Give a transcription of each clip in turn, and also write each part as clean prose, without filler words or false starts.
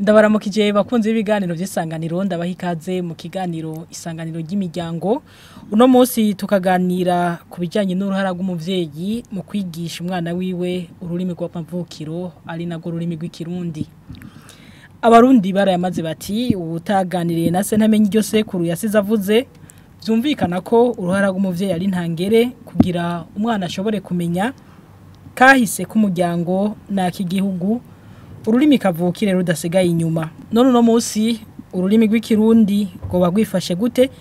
Ndabaramukije bakunze ibiganiro by'isanganiro, ndabaha ikaze mu kiganiro isanganiro ry'imiryango. Uno munsi tukaganira ku bijyanye n'uruhara rw'umuvyeyi mu kwigisha umwana wiwe ururimi rw'amavukiro ari narwo rurimi rw'ikirundi. Abarundi barayamaze bati uwutaganiriye na se ntamenye iryo sekuru yasize avuze. Byumvikana ko uruhara rw'umuvyeyi ari ntangere kugira umwana ashobore kumenya kahise k'umuryango n'ak'igihugu, ururimi kavukire rudasigaye inyuma. None uno munsi ururimi rw'ikirundi rwoba rwifashe gute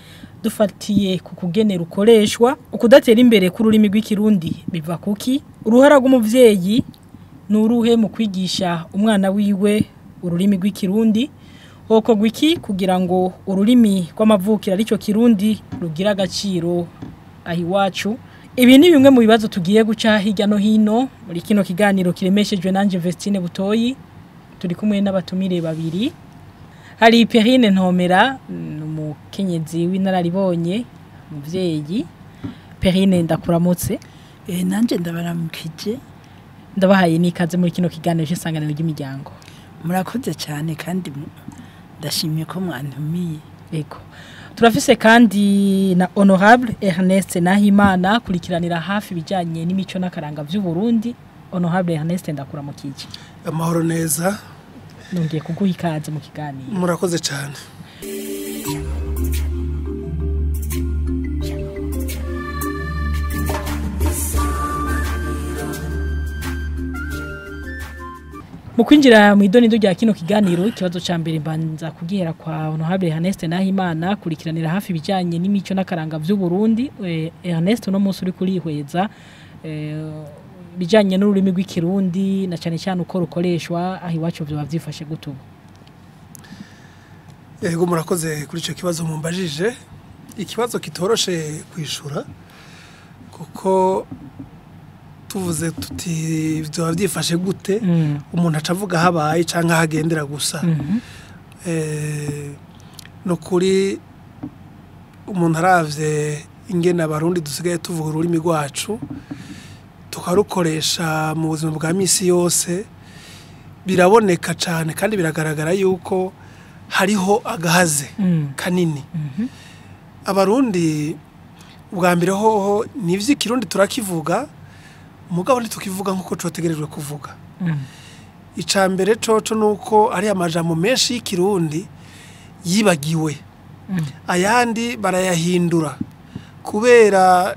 dufatiye ku kugene rukoreshwa? Ukudatera imbere k'ururimi rw'ikirundi biva kuki? Uruhara rw'umuvyeyi ni uruhe mu kwigisha umwana wiwe ururimi rw'ikirundi? Hokorwa iki kugira ngo ururimi rw'amavukiro aricyo kirundi rugira agaciro aho iwacu? Ibi ni bimwe mu bibazo tugiye guca hirya no hino muri kino kiganiro kiremeshejwe nanje Vestine Butoyi. Turi kumwe n'abatumire babiri. Hari Perrine Ntomera, umukenyezi w'inararibonye, umuvyeyi. Perrine, ndakuramutse. Nanje ndabaramukije. Ndabahaye n'ikaze muri kino kiganiro cy'isanganiro ry'imiryango. Murakoze cyane kandi ndashimye ko mwantumiye. Ego. Turafise kandi na Honorable Ernest Nahimana, kurikiranira hafi ibijanye n'imico n'akaranga vy'u Burundi. Honorable Ernest, ndakuramukije. Amahoro neza. Nongeye kuguha ikaze mu kiganiro. Murakoze cyane. Mu kwinjira mu idonido rya kino kiganiro, ikibazo ca mbere mbanza kugihera kwa Honorable Ernest Nahimana, kurikiranira hafi ibijanye n'imico n'akaranga vy'u Burundi. Ernest, uno munsi uri kurihweza bijanye n'ururimi rw'ikirundi na cyane cyane uko rukoreshwa aho iwacu vyoba vyifashe gute ubu? Yego, murakoze kuri ico kibazo mumbajije. Ikibazo kitoroshe kwishura, kuko tuvuze tuti vyoba vyifashe gute, umuntu aca avuga habaye canke ahagendera gusa. No kuri umuntu aravye ingene abarundi dusigaye tuvuga ururimi rwacu, tukarukoresha mu buzima bwa misi yose, biraboneka cane kandi biragaragara yuko hariho agahaze kanini. Abarundi ubwa mbere hoho nivyo ikirundi turakivuga, mugabo ntitukivuga nkuko cotegerejwe kuvuga. Ica mbere coco nuko ari amajambo menshi y'ikirundi yibagiwe, ayandi barayahindura kubera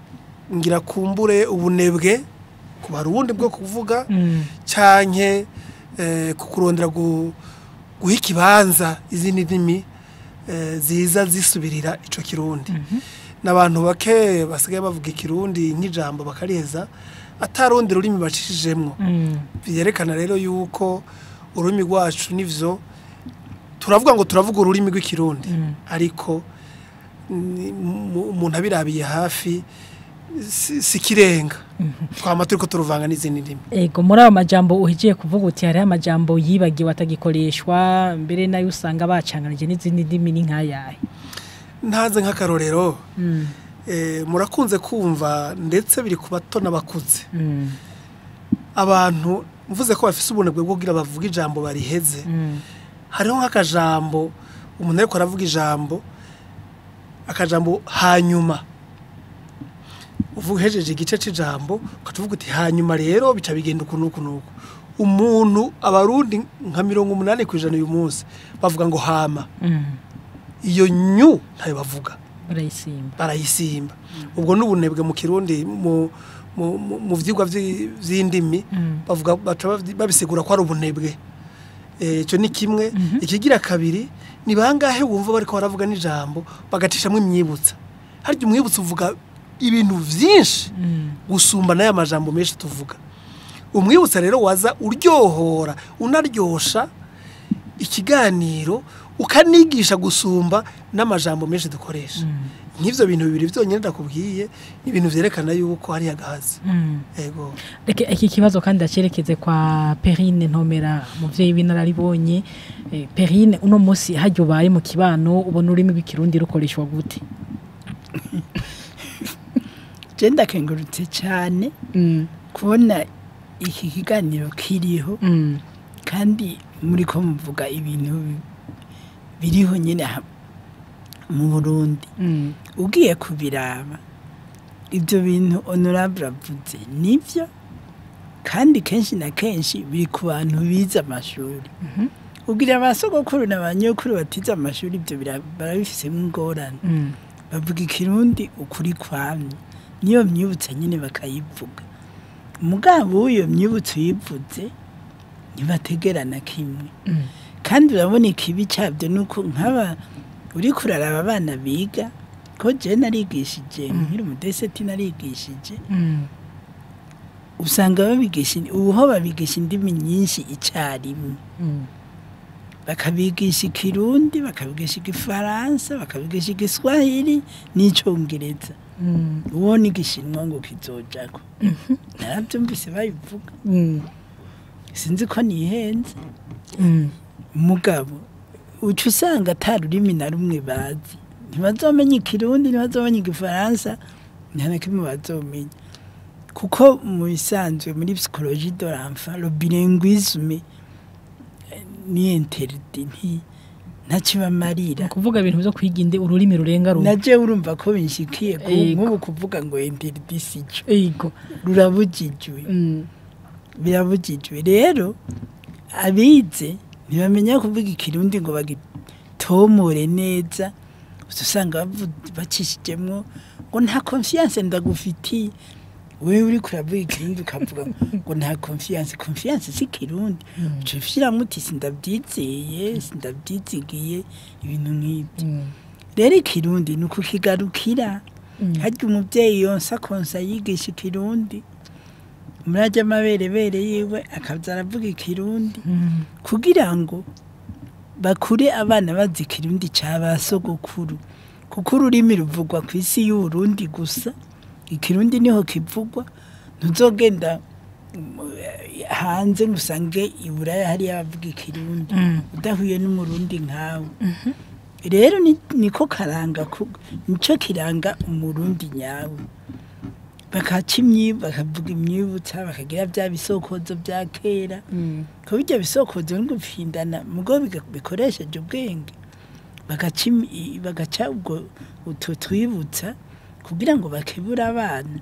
ngira kumbure ubunebwe ku barundi bwo kuvuga, canke kukurondera guha ikibanza izindi ndimi ziza zisubirira ico kirundi. N'abantu bake basigaye bavuga ikirundi nk'ijambo bakariheza atarundi rurimi bacishijemwo. Byerekana rero yuko ururimi rwacu nivyo turavuga ngo turavuga ururimi rw'ikirundi, ariko umuntu abirabiye hafi si kirenga, twama turiko turuvanga n'izindi ndimi. Ego, muri ayo majambo uhejeje kuvuga uti hariho amajambo yibagiwe atagikoreshwa, mbere nayo usanga bacanganije n'izindi ndimi, ni nkayahe? Ntaze nk'akarorero, murakunze kumva ndetse biri ku bato n'abakuze, abantu mvuze ko bafise ubunebwe bwo kugira bavuga ijambo bariheze. Hariho nk'akajambo umuntu ariko aravuga ijambo, akajambo hanyuma, uvuga uhejeje igice c'ijambo ukavuga uti hanyuma rero bica bigenda uku n'uku n'uku. Umuntu abarundi nka 80% uyu munsi bavuga ngo hama. Iyo nyu ntayo bavuga, barayisimba. Barayisimba. Ubwo n'ubunebwe mu kirundi mu vyigwa vy'indimi bavuga baca babisigura ko ari ubunebwe. Ico ni kimwe. Ikigira kabiri ni bangahe wumva bariko baravuga n'ijambo bagacishamwe imyibutsa? Harya umwibutsa uvuga ibintu vyinshi gusumba n'aya majambo menshi tuvuga. Umwibutsa rero waza uryohora unaryosha ikiganiro, ukanigisha gusumba n'amajambo menshi dukoresha. Nk'ivyo bintu bibiri vyonyene ndakubwiye ni ibintu vyerekana yuko hari agahazi. Ego. Reka iki kibazo kandi ndacerekeze kwa Perrine Ntomera, muvyeyi w'inararibonye. Perrine, uno munsi harya ubaye mu kibano ubona ururimi rw'ikirundi rukoreshwa gute? Je ndakengurutse cyane kubona iki kiganiro kiriho, kandi Muri ko muvuga ibintu biriho nyine mu Burundi. Ugiye kubiraba ibyo bintu honorable avuze nibyo, kandi kenshi na kenshi biri ku bantu bize amashuri. Ubwira abasogokuru na ba nyokuru batize amashuri, ibyo barabifisemo ingorane. Bavuga ikirundi ukuri kwamye, niyo myibutsa nyine bakayivuga. Mugabo iyo myibutso uyivuze ntibategerana kimwe. Kandi urabona ikibi cyabyo nuko nk'aba uri kuraraba abana biga, ko je narigishije nkiri umudeseti, narigishije, usanga babigisha ubuho, babigisha indimi nyinshi icyarimwe. Bakabigisha ikirundi, bakabigisha igifaransa, bakabigisha igiswahili n'icongereza. Uwo n'igishinwa ngo kizojako, narabyumvise babivuga. Sinzi ko nihenze. Mugabo uca usanga ata rurimi na rumwe bazi. Ntibazomenya ikirundi, ntibazomenya igifaransa, nta na kimwe bazomenya, kuko mu bisanzwe muri psychologie de l'enfant, le bilinguisme ni interdit, ntakibamarira. Ni ukuvuga ibintu byo kwiga indi ururimi rurenga rumwe. Naje urumva ko binshikiye Yego. nk'ubu kuvuga ngo interdit sico, rurabujijwe. Birabujijwe. Rero abize ntibamenya kuvuga ikirundi ngo bagitomore neza. Uza usanga bacishijemwo ngo nta confiance ndagufitiye. Wewe uri kuravuga ikirundi ukavuga ngo nta confiance, confiance si kirundi. Uca ushiramwo uti sindabyizeye, sindabyizigiye, ibintu nk'ibyo. Rero ikirundi ni ukukigarukira. Harya umubyeyi yonsa konsa yigisha ikirundi, muri ajya amaberebere yiwe akaza aravuga ikirundi, kugira ngo bakure abana bazi ikirundi cya ba sogokuru, kuko ururimi ruvugwa ku isi y'Uburundi gusa. Ikirundi niho kivugwa. Ntuzogenda hanze ngo usange i Buraya hariya abavuga ikirundi udahuye n'umurundi nkawe. Rero niko karanga, nico kiranga umurundi nyawe. Bakaca bakavuga imyibutsa, bakagira bya bisokozo bya kera, ko bijya bisokozo no gupfindana mugo bikoresheje ubwenge. Bagaca ubwo utwo twibutsa kugira ngo bakebure abana,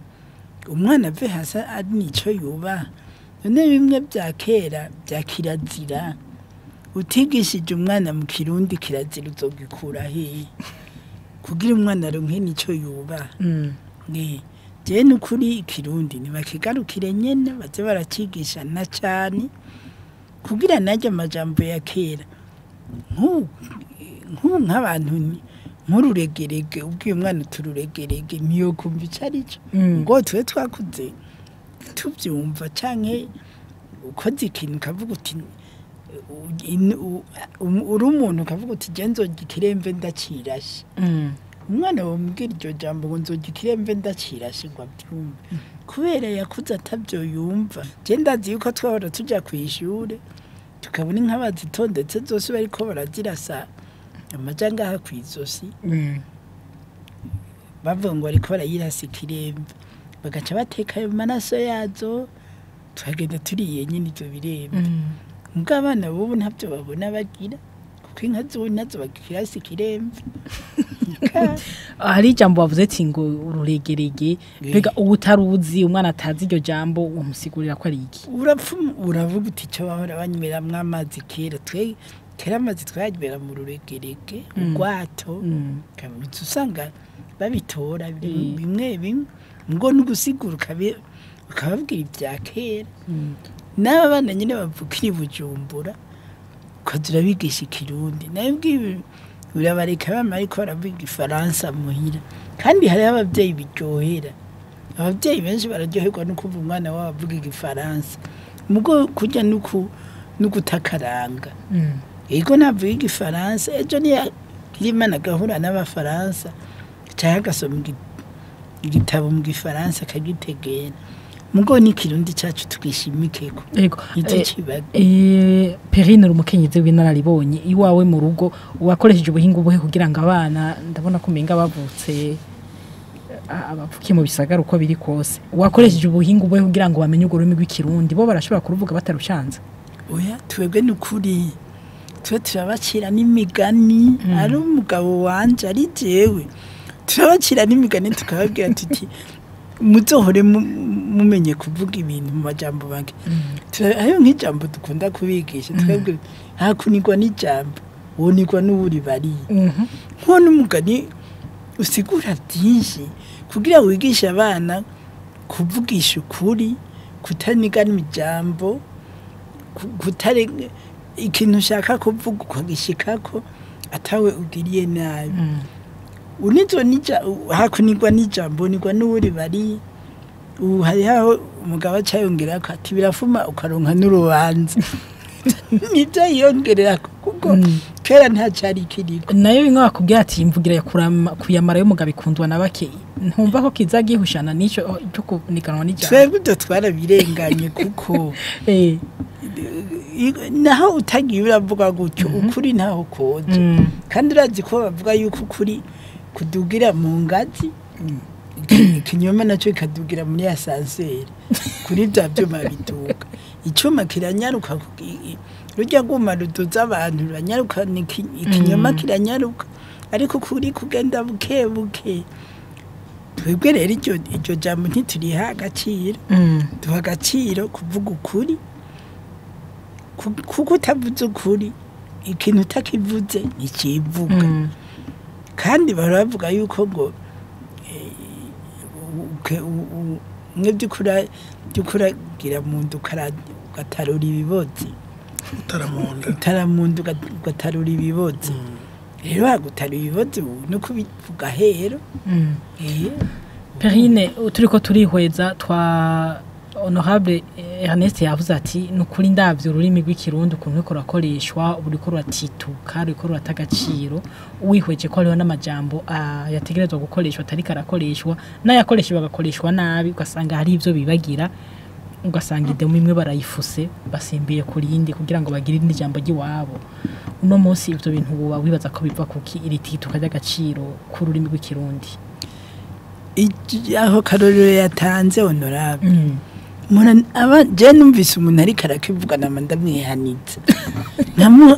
umwana ave hasi ari nico yubaha. None bimwe bya kera bya kirazira, utigishije umwana mu kirundi kirazira uzogikura hehe kugira umwana aronke nico yubaha? Je nukuri ikirundi nibakigarukire nyene, baze baracigisha na cane, kugira naryo amajambo ya kera, nk'ubu nk'abantu nk'ururegerege, ubwiye umwana utururegerege ntiyokumva ico ari cyo. Ngo twe twakuze tubyumva, canke ukoze ikintu ukavuga uti uri umuntu ukavuga uti je nzorya ikiremve ndacirashe. Umwana wamubwira iryo jambo ngo nzorya ikiremve ndacirashe ngo abyumve, kubera yakuze atabyo yumva. Je ndazi yuko twahora tuja kw'ishure tukabona inka bazitondetse zose bariko barazirasa amaja ngaha kw'izosi, bavuga ngo bariko barayirasa ikiremve, bagaca bateka ayo maraso yazo, tukagenda turiye nyine ivyo biremve. Mbwa abana b'ubu ntabyo babona bagira, kuko inka z'ubu nazo bakirasa ikiremve. Hari ijambo wavuze ati ngo ururegerege. Mbega uwutaruzi, umwana atazi iryo jambo, umusigurira ko ari iki? Urapfa uravuga uti icyo bahora banyweramwo amazi kera, twe kera amazi twayanywera mu ruregerege, urwato. Uca usanga babitora bimwe bimwe ngo n'ugusigura ukababwira ibya kera. N'aba bana nyine bavukira i Bujumbura, ukaza urabigisha ikirundi, nayo ubwiwe urabareka bama ariko baravuga igifaransa muhira. Kandi hariho ababyeyi biryohera, ababyeyi benshi bararyoherwa no kumva umwana wabo avuga igifaransa, mugo kurya n'ugutakaranga. Ego, navuga igifaransa ejo niyo Imana agahura n'abafaransa cyangwa agasoma igitabo mu gifaransa akagitegera. Mugo n'ikirundi cyacu tugishimikeko. Yego. Nicyo kibaga. Perrine, uri umukenyezi w'inararibonye. Iwawe mu rugo wakoresheje ubuhinga ubuhe kugira ngo abana, ndabona ko umenga bavutse abavukiye mu bisagara, uko biri kose wakoresheje ubuhinga ubuhe kugira ngo bamenye urwo rurimi rw'ikirundi? Bo barashobora kuruvuga batarushanze? Oya, twebwe ni ukuri twe turabacira n'imigani. Ari umugabo wanje, ari jewe, turabacira n'imigani, tukababwira tuti muzohore mumenye kuvuga ibintu mu majambo make. Hariho nk'ijambo dukunda kubigisha, tukababwira hakunigwa n'ijambo wonigwa n'uwuri bariye. Nko n'umugani usigura byinshi kugira wigishe abana kuvugisha ukuri, kutanigana ijambo, kutare ikintu ushaka kuvuga ukagishikako atawe ugiriye nabi. Unizo nija hakunigwa n'ijambo nigwa n'uwuri bari. Ubu hariho umugabo aca yongera ko ati birafuma ukaronka n'urubanza, nibyo yiyongerera kuko kera nta cyari kiriko. Nayo bimwe bakubwira ati imvugira kuyamara y'umugabo ikundwa na bake, ntumva ko kiza gihushana n'ico cyo kuniganwa n'ijambo. Twebwe ibyo twarabirenganye kuko naho utagiye uravuga gutyo, ukuri ntaho koje. Kandi urazi ko bavuga yuko ukuri kudugira mu ngazi, ikinyoma nacyo kikadugira muri ascenseur, kuri bya byuma biduga. Icyuma kiranyaruka, rujya rwuma ruduza abantu ruranyaruka, ikinyoma kiranyaruka, ariko ukuri kugenda buke buke. Twebwe rero iryo jambo ntituriha agaciro. Duha agaciro kuvuga ukuri, kuko utavuze ukuri, ikintu utakivuze ntikivuga. Kandi bahora bavuga yuko ngo mwe by'ukuragira mu nda ugatarura ibibozi. Utaramunda. Utaramunda ugatarura ibibozi. Rero wagutarura ibibozi ubu no kubivuga hero. Perrine, turiko turihweza twa Honorable Ernest yavuze ati nukuri ndavyo ururimi rw'ikirundi ukuntu ruriko rurakoreshwa, ruriko ruratituka, ruriko rurata agaciro, wihweje ko hariho n'amajambo yategerezwa gukoreshwa atariko arakoreshwa, n'ayakoreshwa bagakoreshwa nabi, ugasanga hari ivyo bibagira, ugasanga idemu imwe barayifuse basimbiye ku rindi kugira ngo bagire irindi jambo ry'iwabo. Uno munsi ivyo bintu woba wibaza ko biva kuki, iri tituka ry'agaciro k'ururimi rw'ikirundi? Aho karorero yatanze Honorable, je numvise umuntu ariko arakivuga nama ndamwihanitse.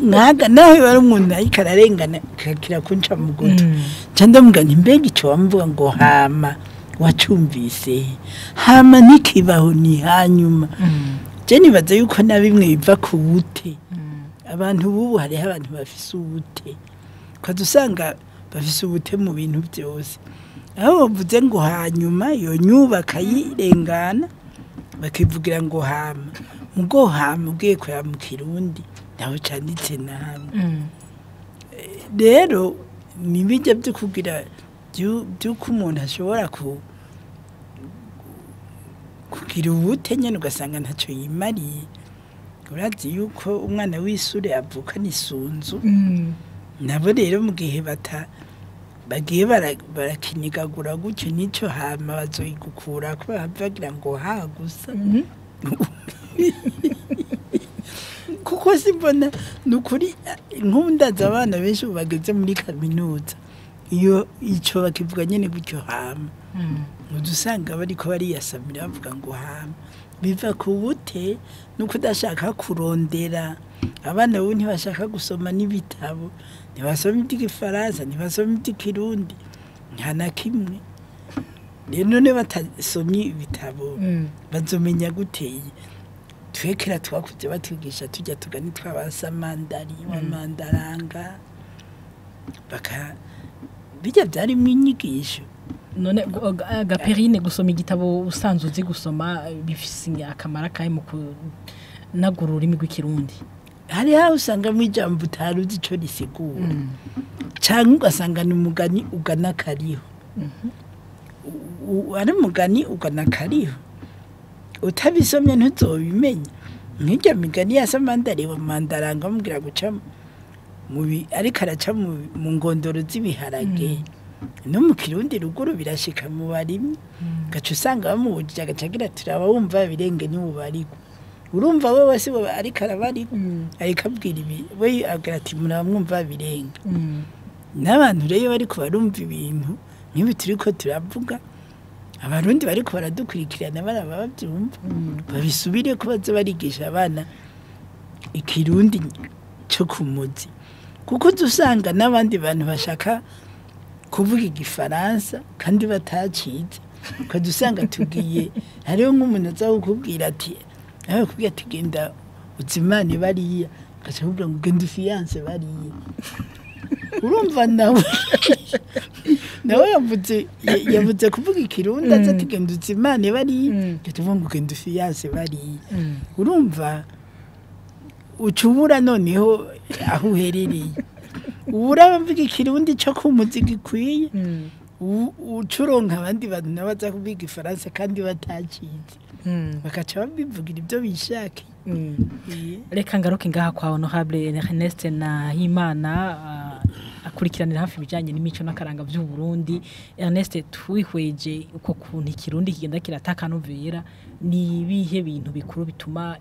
Nkaga nawe bari umuntu ariko ararengana kakira kunca mu gutwi, nca ndamubwira nti mbega ico wamvuga ngo hama wacumvise he? Hama ntikibaho, ni hanyuma. Je nibaza yuko na bimwe biva ku bute. Abantu bubu, hariho abantu bafise ubute, ukaza usanga bafise ubute mu bintu byose. Aho bavuze ngo hanyuma, iyo nyubaka yirengana bakivugira ngo hama. Mugo hama ugiye kuraba mu kirundi ntaho canditse na hamwe. Rero nibijya byo kugira by'uko umuntu ashobora kugira ubute nyene, ugasanga ntacyo yimariye. Urazi yuko umwana w'isure avukana isunzu. Nabo rero mu gihe bata bagiye barakinigagura gutyo, nico hama bazoyigukura ko bahava bagira ngo ha gusa. Kuko simbona nukuri nk'ubu ndazi abana benshi ubu bageze muri kaminuza, iyo ico bakivuga nyene gutyo hama, udusanga bariko bariyasamira bavuga ngo hama. Biva ku bute nuko udashaka kurondera. Abana ubu ntibashaka gusoma n'ibitabo, ntibasoma iby'igifaransa, ntibasoma iby'ikirundi, nta na kimwe. Rero none batasomye ibitabo bazomenya gute? Twekera twakuze batwigisha tujya tugani twabasamandari wamandaranga, baka bijya byarimo inyigisho. None Gaperine, gusoma igitabo usanzwe uzi gusoma bifise akamaro akahe mu kunagura ururimi rw'ikirundi? Hari aho usangamo ijambo utari uzi ico risigura, canke ugasanga ni umugani ugana kariho. Ari umugani ugana kariho, utabisomye ntuzobimenya. Nk'irya migani ya Samandari wa Mandaranga amubwira guca mu ariko araca mu ngondoro z'ibiharage, no mu kirundi ruguru birashika mu barimyi, gaca usanga bamubujije, agaca agira ati turaba wumva birenge niwubarigwa. Urumva we wese we ariko arabarigwa, ariko abwira ibi, we agira ati muramwumva birenge. N'abantu rero bariko barumva ibintu nk'ibi turiko turavuga, abarundi bariko baradukurikirana baraba bavyumva, babisubire ko baza barigisha abana ikirundi cyo kumuzi, kuko usanga n'abandi bantu bashaka kuvuga igifaransa kandi batacize, ukadusanga tugiye hariho nk'umuntu aza kukubwira ati nawe kubwira ati genda uzimane bariya, ugaca akubwira ngo genda ufiyanse bariya. Urumva nawe yavuze kuvuga ikirundi aza ati genda uzimane bariya, ugaca uvuga ngo genda ufiyanse bariya. Urumva ucubura noneho aho uherereye, ubura mvuga ikirundi cyo kumuzi gikwiye, ucuronka abandi bantu nabaza kuvuga igifaransa kandi batacize, bakaca babivugira ibyo bishake. Reka ngaruke ngaha kwa Honorable Ernest Nahimana, akurikiranira hafi ibijyanye n'imico n'akaranga by'u Burundi. Ernest, twihweje uko kuntu ikirundi kigenda kiratakanuvera, ni ibihe bintu bikuru bituma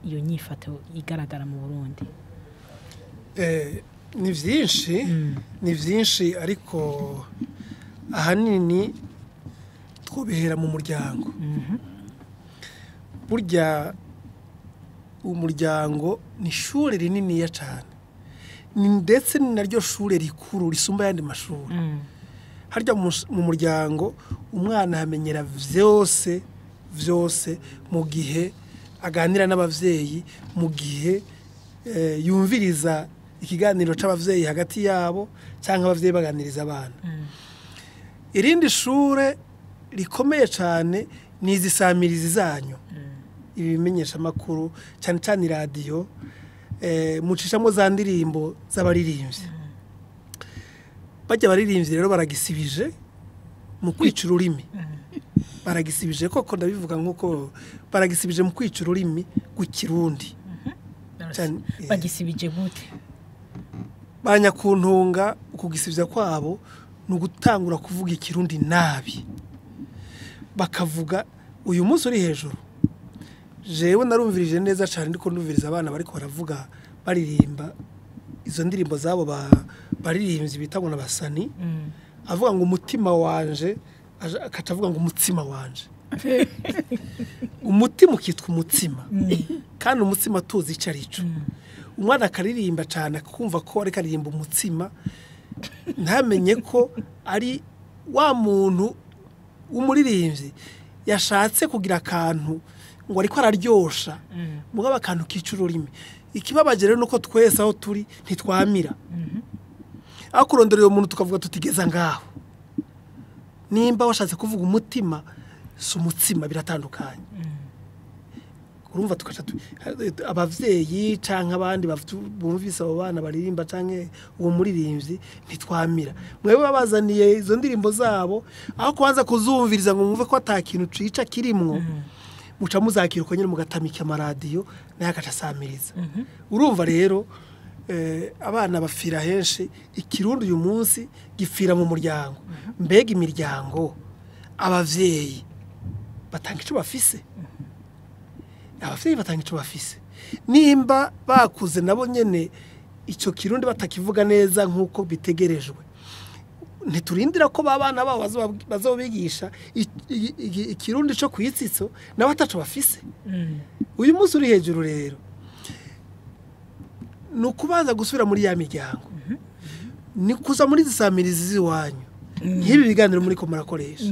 iyo nyifato igaragara mu Burundi? Ni vyinshi, ni vyinshi, ariko ahanini twobihera mu muryango. Burya umuryango ni ishure rininiya cane, ndetse ni naryo shure rikuru risumba ayandi mashuri. Harya mu muryango umwana amenyera vyose vyose mu gihe aganira n'abavyeyi, mu gihe yumviriza ikiganiro c'abavyeyi hagati yabo canke abavyeyi baganiriza abana. Irindi shure rikomeye cane ni izisamirizi zanyu, ibimenyesha makuru cyane cyane radio, mucishamo za ndirimbo z'abaririmbyi. Bajya baririmbyi rero baragisibije mu kwica ururimi. Baragisibije koko, ndabivuga nkuko baragisibije mu kwica ururimi rw'ikirundi. Bagisibije gute? Banyakuntunga ukugisibya kwabo ni ugutangura kuvuga ikirundi nabi, bakavuga uyu munsi uri hejuru. Jewe narumvirije neza cyane, ndiko ndumviriza abana bariko baravuga baririmba izo ndirimbo zabo baririmbyi bita ngo nabasani, avuga ngo umutima wanje, akaca avuga ngo umutsima wanje. Umutima ukitwa umutsima, kandi umutsima tuzi ico arico. Umwana akaririmba cyane akumva ko ariko aririmba umutsima, ntamenye ko ari wa muntu w'umuririmbyi yashatse kugira akantu ngo ariko araryosha, mugabo akantu kica ururimi. Ikibabaje rero nuko twese aho turi ntitwamira, aho kurondera uwo muntu tukavuga tutigeza ngaho. Nimba washatse kuvuga umutima si umutsima, biratandukanye. Urumva tukaca abavyeyi canke abandi bumvise abo bana baririmba canke uwo muririmbyi ntitwamira. Mwebwe babazaniye izo ndirimbo zabo, aho kubanza kuzumviriza ngo mwumve ko ata kintu cica kirimwo, muca muzakira uko nyene mugatamika amaradiyo nayo agaca asamiriza. Urumva rero abana bafira henshi. Ikirundi uyu munsi gifira mu muryango. Mbega imiryango abavyeyi batanga ico bafise, abavyeyi batanga ico bafise. Nimba bakuze nabo nyene ico kirundi batakivuga neza nkuko bitegerejwe, ntiturindira ko babana babo bazobigisha ikirundi cyo kwitsitso nabo ataco bafise. Uyu munsi uri hejuru rero nukubanza gusubira muri ya miryango, ni kuza muri zisamirizi ziwanyu nk'ibi biganiro muri ko murakoresha,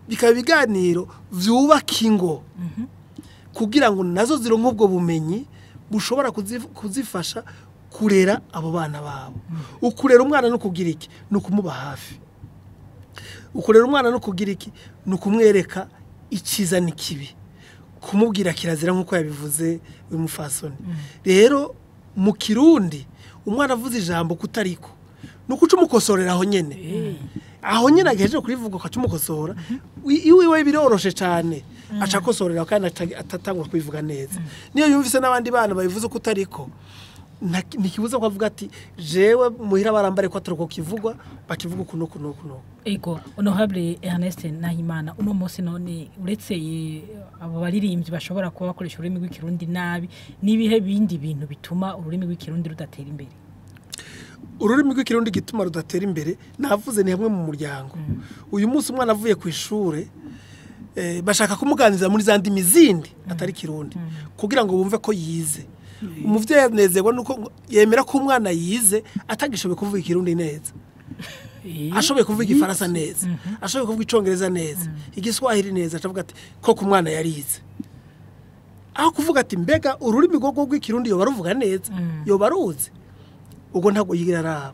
bikaba ibiganiro vyubaka ingo, kugira ngo nazo zironke ubwo bumenyi bushobora kuzifasha kurera abo bana babo. Ukurera umwana no kugira iki? No kumuba hafi. Ukurera umwana no kugira iki? No kumwereka ikiza n'ikibi, kumubwira kirazira nkuko yabivuze uyu mufasoni. Rero mu kirundi umwana avuze ijambo kutariko nuko ucumukosorera aho nyene, aho nyene agejeje kurivuga ukacumukosora, iwiwe biroroshe cyane, acakosorera kandi atatangura kubivuga neza. Niyo yumvise n'abandi bana babivuze kutariko, ntikibuza ko avuga ati jewe muhira barambare ko atariko kivugwa, bakivuga kuno kuno kuno. Ego Honorable Ernest Nahimana, uno munsi none uretse abo baririmbyi bashobora kuba bakoresha ururimi rw'ikirundi nabi, nibihe bindi bintu bituma ururimi rw'ikirundi rudatera imbere? Ururimi rw'ikirundi gituma rudatera imbere navuze ni hamwe mu muryango. Uyu munsi umwana avuye ku ishure bashaka kumuganiriza muri za ndimi zindi atari kirundi, kugira ngo bumve ko yize. Umuvyeyi anezerwa nuko yemera ko umwana yize atagishoboye kuvuga ikirundi neza, ashoboye kuvuga igifaransa neza, ashoboye kuvuga icongereza neza, igiswahili neza, acavuga ati koko umwana yarize. Aho kuvuga ati mbega ururimi rwo rw'ikirundi yoba ruvuga neza, yoba ruzi, ubwo ntabwo yigira araba.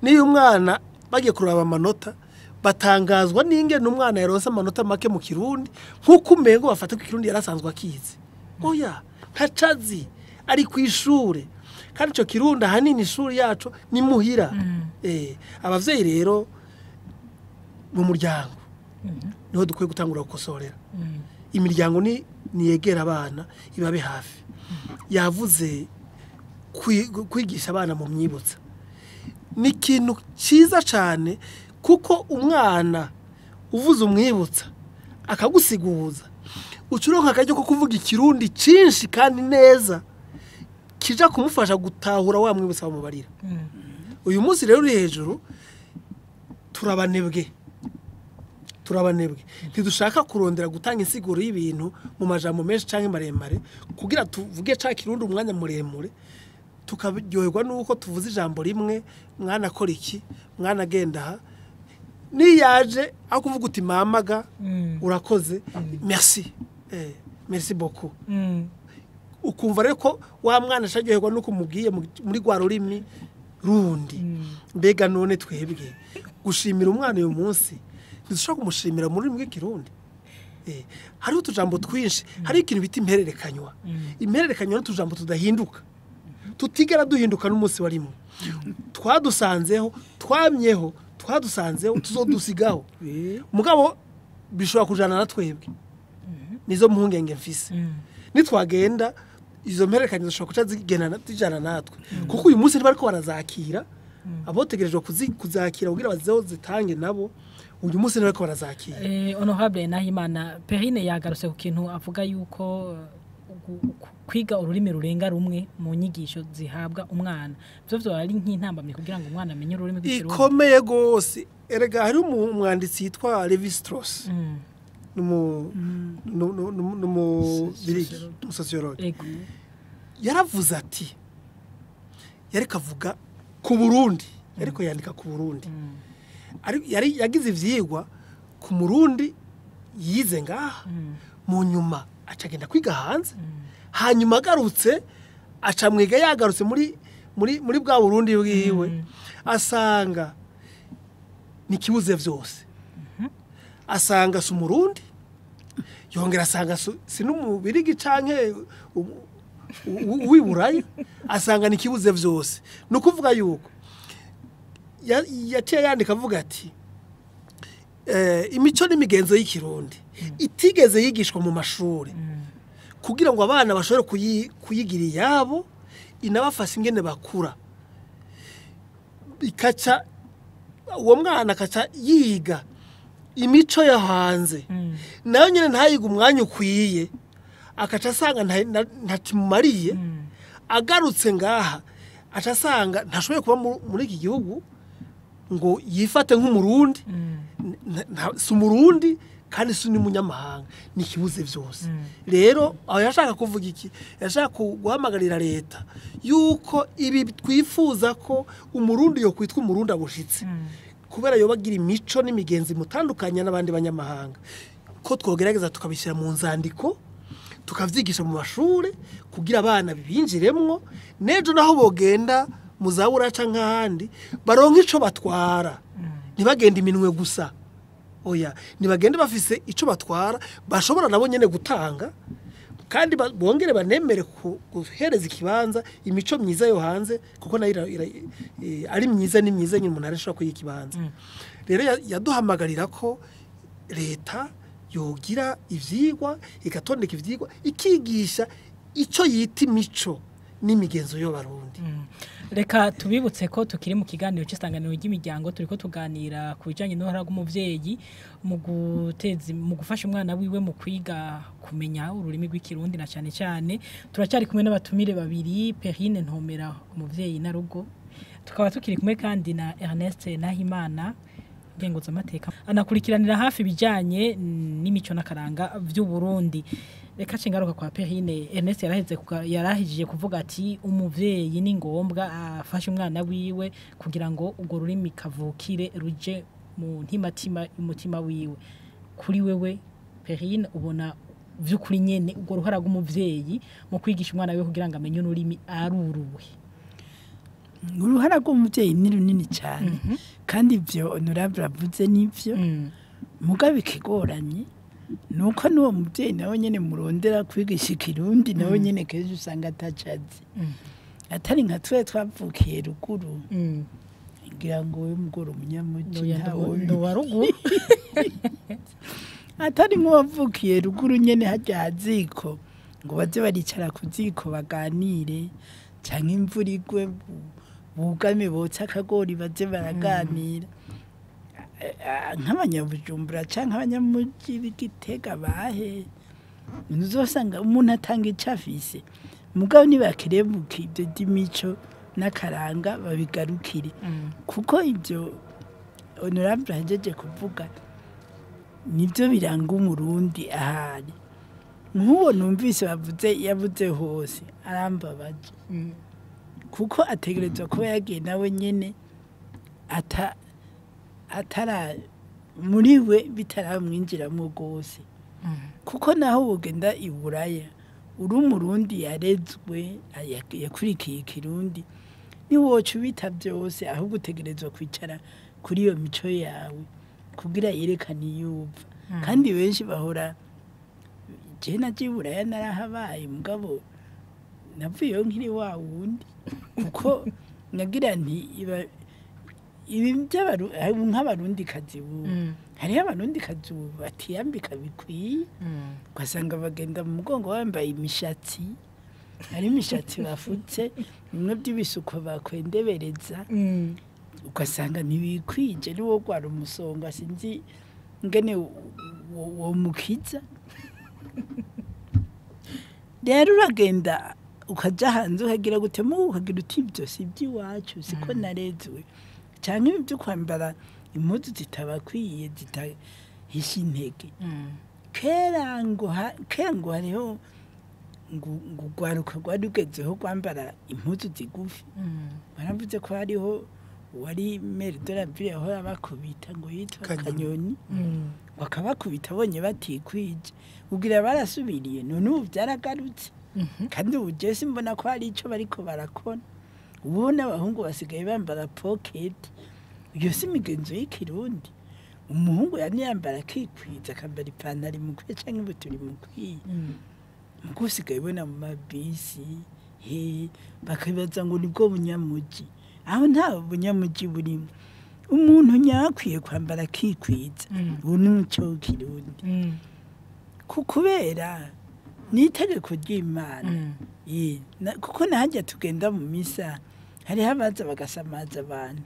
Niyo umwana bagiye kuraba amanota batangazwa n'ingene umwana yaronse amanota make mu kirundi, nk'uko umengo bafata ko ikirundi yarasanzwe akizi. Oya, ntacazi, ari ku ishure. Kandi ico kirundi ahanini ishuri yacu ni muhira. Abavyeyi rero mu muryango niho dukwiye gutangura gukosorera. Imiryango ni niyegera abana ibabe hafi. Yavuze kwigisha abana mu myibutsa ni ikintu cyiza cyane, kuko umwana uvuze umwibutsa akagusiguza ucuronka akaryo ko kuvuga ikirundi cinshi kandi neza kija kumufasha gutahura wa mwibutsa bamubarira. Uyu munsi rero uri hejuru turabanebwe ntidushaka kurondera gutanga insiguro y'ibintu mu majambo menshi canke maremare kugira tuvuge ca kirundi umwanya muremure, tukaryoherwa nuko tuvuze ijambo rimwe, mwana akora iki, mwana agenda aha. Niyaje aho kuvuga uti mamaga urakoze, merci, merci beaucoup. Ukumva rero ko wa mwana asharyoherwa nuko umubwiye muri rwa rurimi rundi. Mbega none twebwe gushimira umwana uyu munsi ntidushobora kumushimira mu rurimi rw'ikirundi. Hariho utujambo twinshi, hariho ikintu bita impererekanywa. Impererekanywa n'utujambo tudahinduka, tutigera duhinduka n'umunsi wa rimwe. Twadusanzeho, twamyeho, twadusanzeho, tuzodusigaho. Mugabo bishobora kujana na twebwe. Nizo mpungenge mfise. Nitwagenda izo mpererekanywa zishobora kuca zigendana zijana natwe. Kuko uyu munsi ntibariko barazakira, abotegerejwe kuzakira kugira bazozitange nabo uyu munsi ntibariko barazakira. Honorable Nahimana, Perrine yagarutse ku kintu avuga yuko kwiga ururimi rurenga rumwe mu nyigisho zihabwa umwana byo byo ari nk'intambamye kugira ngo umwana amenye ururimi rw'ikirundi ikomeye gose. Erega hari umwanditsi yitwa Levi-Strauss, n'umusosiyologe, yaravuze ati, yariko avuga ku Burundi, yariko yandika ku Burundi, yari yagize ivyigwa ku Murundi yize ngaha, mu nyuma acagenda kwiga hanze, hanyuma agarutse acamwiga yagarutse muri muri muri bwa Burundi bwiwe, asanga nikibuze vyose. Asanga si umurundi, yongera asanga si n'umubirigi canke uwiburayi, asanga nikibuze vyose. No kuvuga yuko yaciye yandika avuga ati imico n'imigenzo y'ikirundi itigeze yigishwa mu mashuri kugira ngo abana bashobore kuyigira iyabo, inabafasha ingene bakura. Ikaca uwo mwana akaca yiga imico yo hanze, nayo nyene ntayiga umwanya ukwiye, akaca asanga ntakimumariye. Agarutse ngaha aca asanga ntashoboye kuba muri iki gihugu ngo yifate nk'umurundi, si umurundi kandi si n'umunyamahanga, nikibuze vyose. Rero aho yashaka kuvuga iki, yashaka guhamagarira leta yuko ibi twifuza ko umurundi yo kwitwa umurundi abushitse, kubera yoba agira imico n'imigenzi mutandukanye n'abandi banyamahanga, ko twogerageza tukabishyira mu nzandiko, tukavyigisha mu mashure kugira abana bibinjiremwo, nejo naho bogenda mu zabura canke ahandi baronke ico batwara, ntibagende iminwe gusa. Oya, nibagende bafise ico batwara bashobora nabo nyene gutanga, kandi bongere banemere guhereza ikibanza imico myiza yo hanze, kuko nayo ari myiza ni myiza nyine umuntu arashobora kuyiha ikibanza. Rero yaduhamagarira ko leta yogira ivyigwa, igatondeka ivyigwa, ikigisha ico yita imico n'imigenzo y'abarundi. Reka tubibutse ko tukiri mu kiganiro cy'isanganiro ry'imiryango, turiko tuganira ku bijanye n'uruhara rw'umuvyeyi mu guteza, mu gufasha umwana wiwe mu kwiga kumenya ururimi rw'ikirundi na cyane cyane. Turacyari kumwe n'abatumire babiri, Perrine Ntomera umuvyeyi na rugo, tukaba tukiri kumwe kandi na Ernest Nahimana ngenguzamateka, anakurikiranira hafi ibijanye n'imico n'akaranga vy'u Burundi. Reka cengaruka kwa Perrine. Ernest yarahijije kuvuga ati umuvyeyi ni ngombwa afashe umwana wiwe kugira ngo urwo rurimi kavukire ruje mu ntimatima umutima wiwe. Kuri wewe Perrine, ubona vy'ukuri nyene urwo ruhara rw'umuvyeyi mu kwigisha umwana wiwe kugira ngo amenye ururimi aruruwe? Uruhara rw'umuvyeyi ni runini cyane, kandi ivyo Honorable avuze nivyo. Mugabo ikigoranye nuko n'uwo muvyeyi nawe nyene murondera kwigisha ikirundi, nawe nyene kenshi usanga atacazi, atari nka twe twavukiye ruguru. Ngira ngo we mugoro umunyamuji ntawo ruguru, atari nk'uwavukiye ruguru nyene harya haziko ngo baze baricara ku ziko baganire, canke imvura igwe bugame botse akagori baze baraganira. Nk'abanyabujumbura canke abanyamuji b'Igitega bahe, ntuzosanga umuntu atanga ico afise, mugabo nibakerebuka ibyo by'imico n'akaranga babigarukire, kuko ibyo Honorable ahejeje kuvuga nibyo biranga umurundi ahari. Nk'uwo numvise bavuze yavuze hose arambabaje, kuko ategerezwa kuba yagiye nawe nyene atara muri we bitaramwinjiramo rwose. Kuko naho ugenda i Buraya uri umurundi yarezwe yakurikiye ikirundi, niwoca ubita byose, ahubwo utegerezwa kwicara kuri iyo mico yawe kugira yerekane iyo uva. Kandi benshi bahora je naje i Buraya narahabaye, mugabo navuyeyo nkiri wa wundi, kuko nagira nti ibi nk'abarundi kazi ubu, hariho abarundi kazi ubu batiyambika bikwiye, ugasanga bagenda mu mugongo bambaye imishatsi, hari imishatsi bafutse bimwe by'ibisuko bakwendebereza, ugasanga ntibikwije, niwo gwara umusonga sinzi ngene wo mukiza. Rero uragenda ukaja hanze ukagira gute, ukagira uti ibyo si iby'iwacu, siko narezwe, canke ibi byo kwambara impuzu zitabakwiye zitahisha intege. Kera ngo hariho ngo urwaruka rwari rugezeho kwambara impuzu zigufi, baravuze ko hariho uwari maire de la ville yahora abakubita ngo yitwa Kanyoni, bakabakubita abonye batikwije, ugira barasubiriye. None ubu byaragarutse, kandi ubu je simbona ko hari ico bariko barakora. Ubu n'abahungu basigaye bambara pocket, iyo si imigenzo y'ikirundi. Umuhungu yari yambara akikwiza, akambara ipantaro imukwiye canke ibutura imukwiye. Mugo usigaye ubona mu mabisi bakabibaza ngo nibwo bunyamuji. Aho nta bunyamuji burimo. Umuntu nyakwiye kwambara akikwiza, ubu ni umuco w'ikirundi. Kubera ni itegeko ry'Imana. Kuko nahajya tugenda mu misa hariho abaza bagasamaza abantu,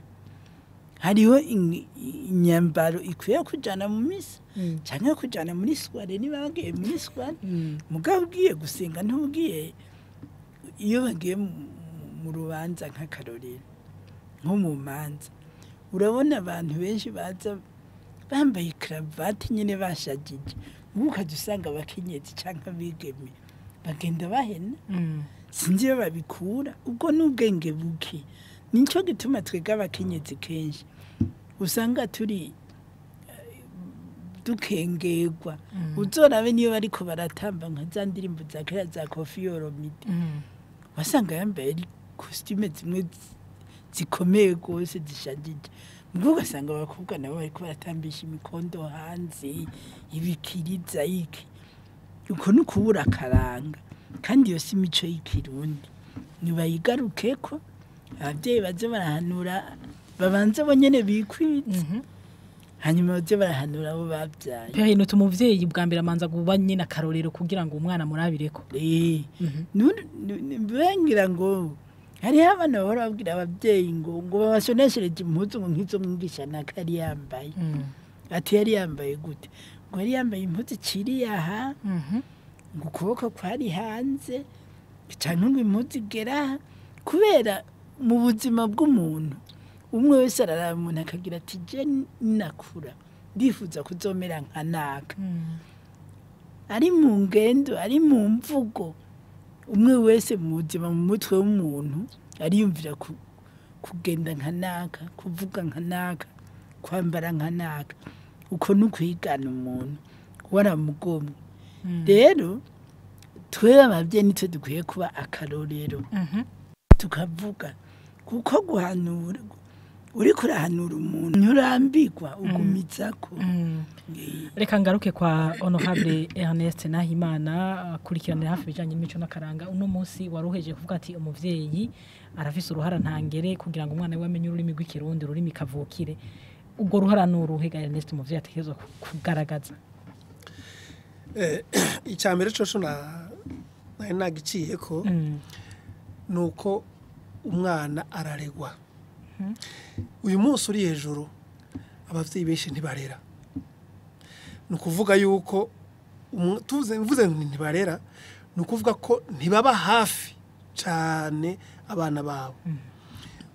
hariho imyambaro ikwiye kujana mu misa canke kujana muri soirée niba bagiye muri soirée. Mugabo ugiye gusenga ntugiye, iyo bagiye mu rubanza nk'akarorero nko mu manza, urabona abantu benshi baza bambaye cravate nyene bashajije, ukaza usanga abakenyezi canke abigeme bagenda bahena, sinzi iyo babikura. Ubwo n'ubwenge buke. Nico gituma twega abakenyezi kenshi usanga turi dukengerwa. Uzorabe niyo bariko baratamba nka za ndirimbo za kera za Koffi Olomide, wasanga yambaye costume zimwe zikomeye rwose zishajije, mugabo ugasanga abakobwa nabo bariko baratambisha imikondo hanze, ibikiriza iki. Uko ni ukubura akaranga, kandi iyo si imico y'ikirundi. Nibayigarukeko, abavyeyi baze barahanura, babanze bo nyene bikwize, hanyuma baze barahanura abo babyaye. Perrine, umuvyeyi bwa mbere amanza kuba nyene akarorero kugira ngo umwana murabireko. Bengira ngo hariho abana bahora babwira abavyeyi ngo babasoneshereje impuzu ngo nk'izo mwigisha naka yari yambaye. Ati yari yambaye gute? Ngo yari yambaye impuzu iciriye aha, ngo ukuboko kwari hanze, canke ngo impuzu igera aha. Kubera mu buzima bw'umuntu umwe wese araraba umuntu akagira ati je nakura ndifuza kuzomera nka naka. Ari mu ngendo, ari mu mvugo. Umwe wese mu buzima mu mutwe w'umuntu ariyumvira kugenda nka naka, kuvuga nka naka, kwambara nka naka. Uko ni ukwigana umuntu waramugomwe. Rero twe ababyeyi nitwe dukwiye kuba akarorero. Tukavuga kuko guhanura uri kurahanura umuntu nturambirwa ugumizako. Reka ngaruke kwa Honorable Ernest Nahimana akurikiranira hafi bijanye n'imico n'akaranga. Uno munsi waruheje kuvuga ati umuvyeyi arafise uruhara ntangere kugira ngo umwana we amenye ururimi rw'ikirundi, ururimi kavukire. Ubwo ruhara n'uruhe ga Ernest umuvyeyi atekerezwa kugaragaza? Icya mbere coco nari nagiciye ko nuko umwana araregwa. Uyu munsi uri hejuru abavyeyi benshi ntibarera. Ni ukuvuga yuko tuvuze mvuze ngo ntibarera, ni ukuvuga ko ntibaba hafi cane abana babo.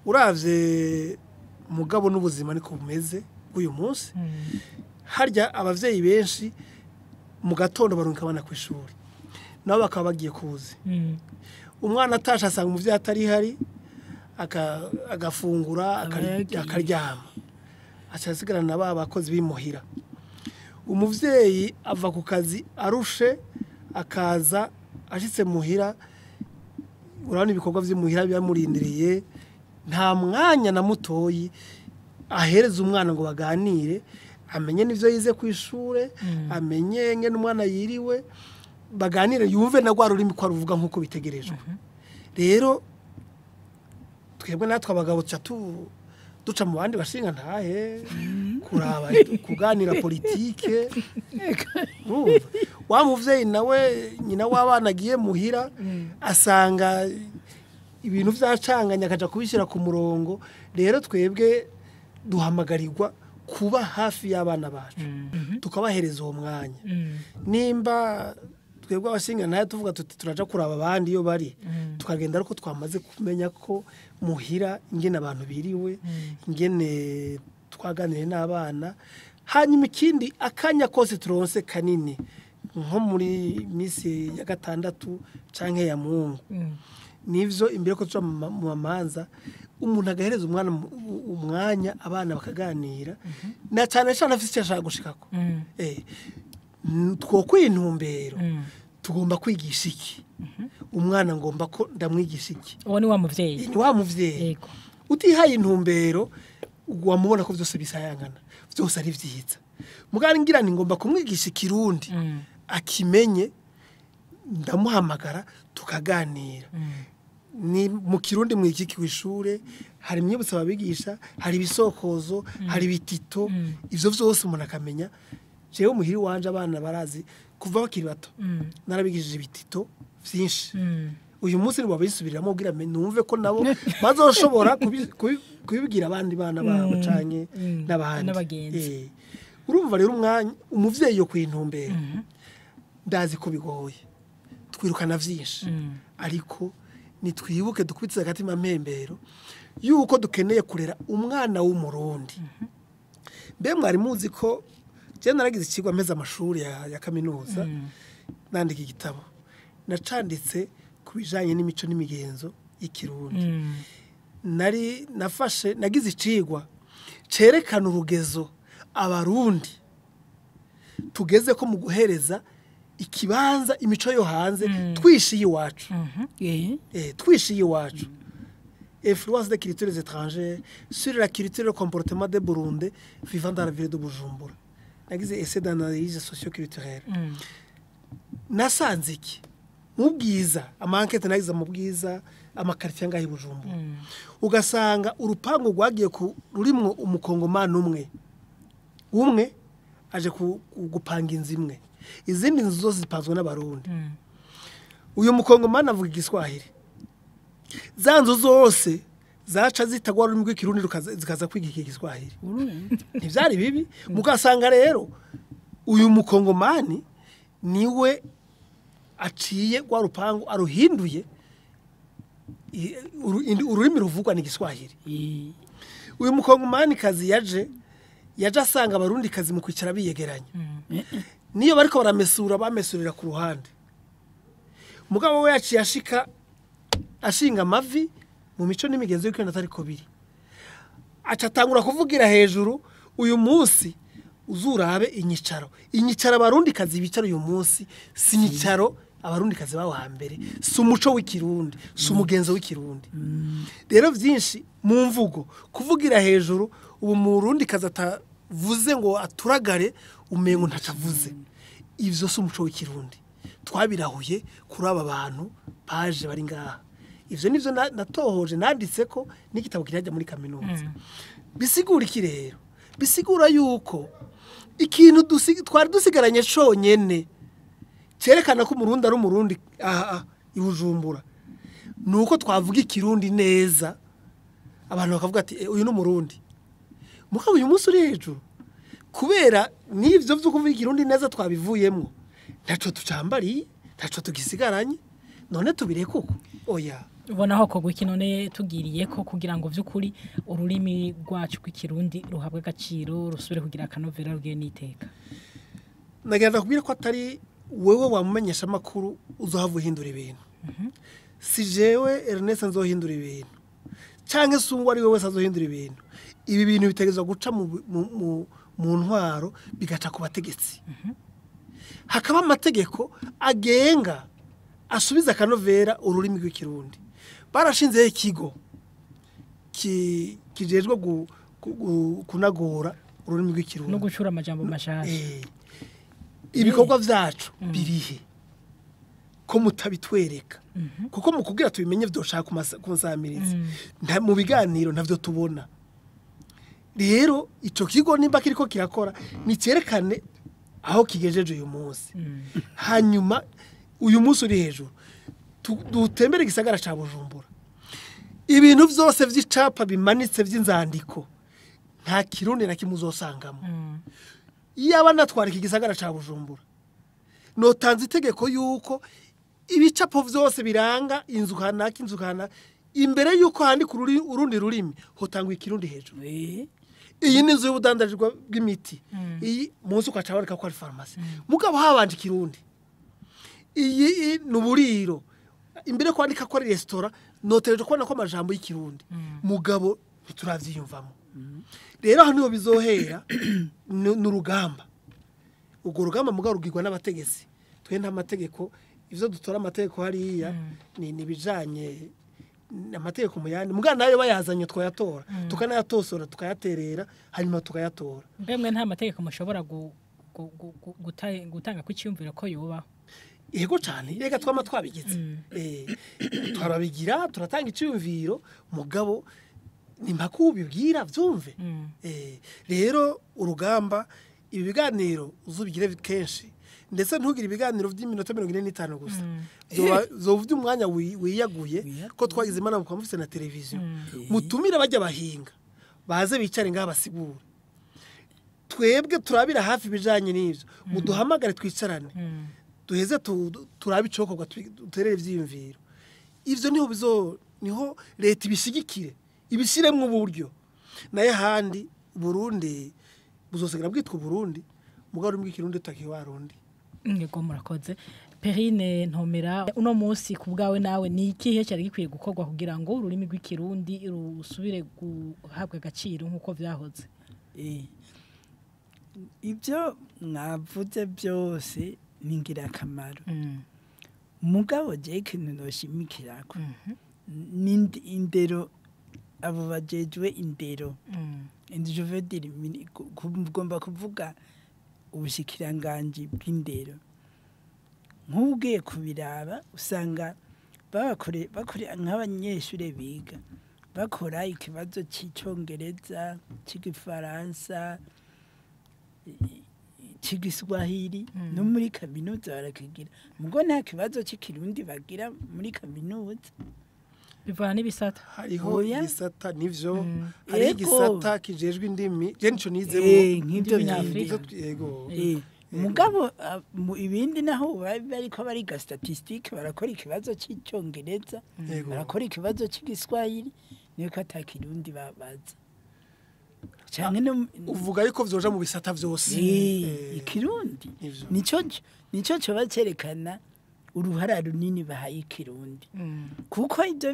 Uravye mugabo n'ubuzima niko bumeze bw'uyu munsi. Harya abavyeyi benshi mu gatondo barunka abana ku ishuri, nabo bakaba bagiye kuzi. Umwana atashe asanga umuvyeyi atari hari, agafungura akaryama, aca asigarana na ba bakozi bimuhira. Umuvyeyi ava ku kazi arushe, akaza ashitse muhira, urabona ibikorwa vy'imuhira bimurindiriye, nta mwanya na mutoyi ahereza umwana ngo baganire, amenye n'ivyo yize ku ishure, amenye ngene umwana yiriwe, baganire, yumve na rwa rurimi ko aruvuga nk'uko bitegerejwe. Rero twebwe natwe abagabo tuca duca mu bandi bashinga ntahe kuraba kuganira politike. Urumva wa muvyeyi nawe nyina w'abana agiye muhira asanga ibintu vyacanganye, akaja kubishyira ku murongo. Rero twebwe duhamagarirwa kuba hafi y'abana bacu, tukabahereza uwo mwanya. Nimba twebwe abashinga ntahe tuvuga tuti turaja kuraba abandi iyo bari, tukagenda ariko twamaze kumenya ko muhira ingene abantu biriwe, ingene twaganiriye n'abana. Hanyuma ikindi, akanya kose turonse kanini nko muri misi ya gatandatu canke ya Mungu, nivyo imbere ko tuja mu manza, umuntu agahereza umwana umwanya, abana bakaganira, na cyane cyane afise icyo ashaka gushikako. Twokwiye intumbero, tugomba kwigisha iki umwana, ngomba ko ndamwigisha iki? Uwo ni wa muvyeyi. Ni wa muvyeyi. Utihaye intumbero wamubona ko vyose bisayangana, vyose ari vyiza. Mugari ngira ni ngomba kumwigisha ikirundi, akimenye, ndamuhamagara tukaganira. Ni mu kirundi mwiki kw'ishure hari imyibutso ababigisha, hari ibisokozo, hari ibitito, ivyo vyose umuntu akamenya. Jewe muhiri wanje abana barazi kuva bakiri bato, narabigishije ibitito vyinshi. Uyu munsi ni babisubiriramo kugira numve ko nabo bazoshobora kubibwira abandi bana babo canke n'abandi. N'abagenzi. Urumva rero umwanya umuvyeyi yo kwintumbera, ndazi ko bigoye, twirukana vyinshi, ariko nitwibuke dukubitse agatima mpembero yuko dukeneye kurera umwana w'umurundi. Mbe mwari muzi ko je naragize ikigwa mpeza amashuri ya kaminuza, nandika igitabo nacanditse ku bijanye n'imico n'imigenzo y'ikirundi? Nari nafashe nagize icigwa cerekana urugezo abarundi tugeze ko mu guhereza ikibanza imico yo hanze, twishiye iwacu. Twishiye iwacu, influence des cultures étrangères sur la culture et le comportement des Burundais vivant dans la ville de Bujumbura. Nagize essai d'analyse socio-culturelle. Nasanze iki mu bwiza, ama enquêtes nagize mu bwiza, ama quartiers ngaho i Bujumbura, ugasanga urupangu rwagiye ku rurimwo umukongomani umwe umwe aje gupanga inzu imwe, izindi nzu zose zipanzwe n'abarundi. Uyu mukongomani avuga igiswahili, za nzu zose zaca zitagwa ururimi rw'ikirundi, zikaza kwiga iki giswahili. Ntivyari bibi. Mugasanga rero uyu mukongomani niwe aciye rwa rupangu aruhinduye, ururimi ruvugwa ni igiswahili. Uyu mukongomani kazi yaje asanga abarundi kazi mu kwicara biyegeranya. Niyo bariko baramesura bamesurira ku ruhande. Mugabo we yaciye ashika ashinga amavi mu mico n'imigenzo y'uko atari ko biri. Aca atangura kuvugira hejuru uyu munsi uzurabe inyicaro. Inyicaro abarundi kazi bicara uyu munsi si inyicaro abarundi kazi bawo hambere, si umuco w'ikirundi, si umugenzo w'ikirundi. Rero vyinshi mu mvugo kuvugira hejuru ubu murundi kazi atavuze ngo aturagare umengo ntacavuze. Ivyo si umuco w'ikirundi. Twabirahuye kuri aba bantu baje bari ngaha. Ivyo nivyo natohoje nanditse ko n'igitabo kirajya muri kaminuza. Bisigura iki rero? Bisigura yuko ikintu twari dusigaranye conyene cerekana ko umurundi ari umurundi aha i Bujumbura nuko twavuga ikirundi neza abantu bakavuga ati uyu ni umurundi. Mugabo uyu munsi uri hejuru kubera n'ivyo vyo kuvuga ikirundi neza twabivuyemwo ntaco tucambariye ntaco tugisigaranye none tubireke uko oya. Ubona aho kogwa iki none tugiriye ko kugira ngo vy'ukuri ururimi rwacu rw'ikirundi ruhabwe agaciro rusubire kugira akanovera rugiye n'iteka. Nagenda kubwira ko atari wewe wamumenyesha amakuru uzohava uhindura ibintu. Si jewe Ernest nzohindura ibintu canke se uwo ari we wese azohindura ibintu. Ibi bintu bitegerezwa guca mu ntwaro bigaca ku bategetsi. Hakaba amategeko agenga asubiza akanovera ururimi rw'ikirundi. Barashinzeho ikigo kijejwe kunagora ururimi rw'ikirundi no gucura amajambo mashasha. Ibikorwa vyacu birihe ko mutabitwereka? Kuko mukubwira tubimenye vyoshaka kunsamiriza mu biganiro ntavyo tubona. Rero ico kigo nimba kiriko kirakora nicerekane aho kigejeje uyu munsi. Hanyuma uyu munsi uri hejuru dutembere igisagara ca Bujumbura. Ibintu vyose vy'icapa bimanitse vy'inzandiko nta kirundi na kimwe uzosangamo. Iyo natwara iki gisagara ca Bujumbura notanze itegeko yuko ibicapo vyose biranga inzu kanaka inzu kanaka imbere yuko handika urundi rurimi hotangwa ikirundi hejuru. Iyi ni inzu y'ubudandajirwa bw'imiti. Iyi munsi ukaca bareka ko ari farumasi. Mugabo habanje ikirundi. Iyi ni uburiro. Imbere kwandika ko ari restaurant notereje kubona ko amajambo y'ikirundi. Mugabo ntituravyiyumvamo. Rero hano niho bizohera n'urugamba. Urwo rugamba mugabo rugirwa n'abategetsi. Twe nta mategeko, ivyo dutora amategeko hariya ni nibijanye amategeko muyandi. Mugabo nayo bayazanye twayatora, tukanayatosora tukayaterera hanyuma tukayatora. Mbemwe nta mategeko mushobora gutanga kw'icyumviro ko yobaho. Yego cyane, reka twama twabigize. Twarabigira turatanga icyumviro mugabo ni mpaka ubibwira vyumve. Rero urugamba ibi biganiro uzubigire kenshi ndetse ntugire ibiganiro vy'iminota 45 gusa. Zova umwanya wiyaguye ko twagize imana mukamufise na televiziyo. Mutumira bajya bahinga baze bicare ngaha basigura. Twebwe turabira hafi bijanye n'ivyo muduhamagare twicarane. Duheze turabe icokorwa duterere ivyiyumviro. Ivyo niho niho leta ibishigikire ibishiremwo uburyo. Naye handi Burundi buzosigara bwitwa Burundi mugabo uri mw'ikirundi takiwarundi. Yego murakoze. Perrine Ntomera uno munsi ku bwawe nawe ni ikihe cyari gikwiye gukorwa kugira ngo ururimi rw'ikirundi rusubire guhabwa agaciro nkuko vyahoze? Ibyo mwavuze byose ni ingirakamaro. Mugabo je ikintu noshimikirako ni indero abo bajejwe indero. Je veux dire ngomba kuvuga ubushikiranganji bw'indero. Nk'ugiye kubiraba usanga bakore nk'abanyeshure biga bakora ikibazo cy'icongereza, cy'igifaransa, cy'igiswahili no muri kaminuza barakigira. Mugo nta kibazo cy'ikirundi bagira muri kaminuza. Bivana n'ibisata. Hariho igisata nivyo, hari igisata kijejwe indimi, je nico nizemo nk'ibyo nyafrika. Yego. Mugabo ibindi naho bariko bariga statistique barakora ikibazo cy'icongereza, barakora ikibazo cy'igiswahili, niyo katakirundi babaza. Canke no Uvuga yuko vyoja mu bisata vyose. Ikirundi Ivyo. nico coba cerekana uruhara runini bahaye ikirundi, kuko ibyo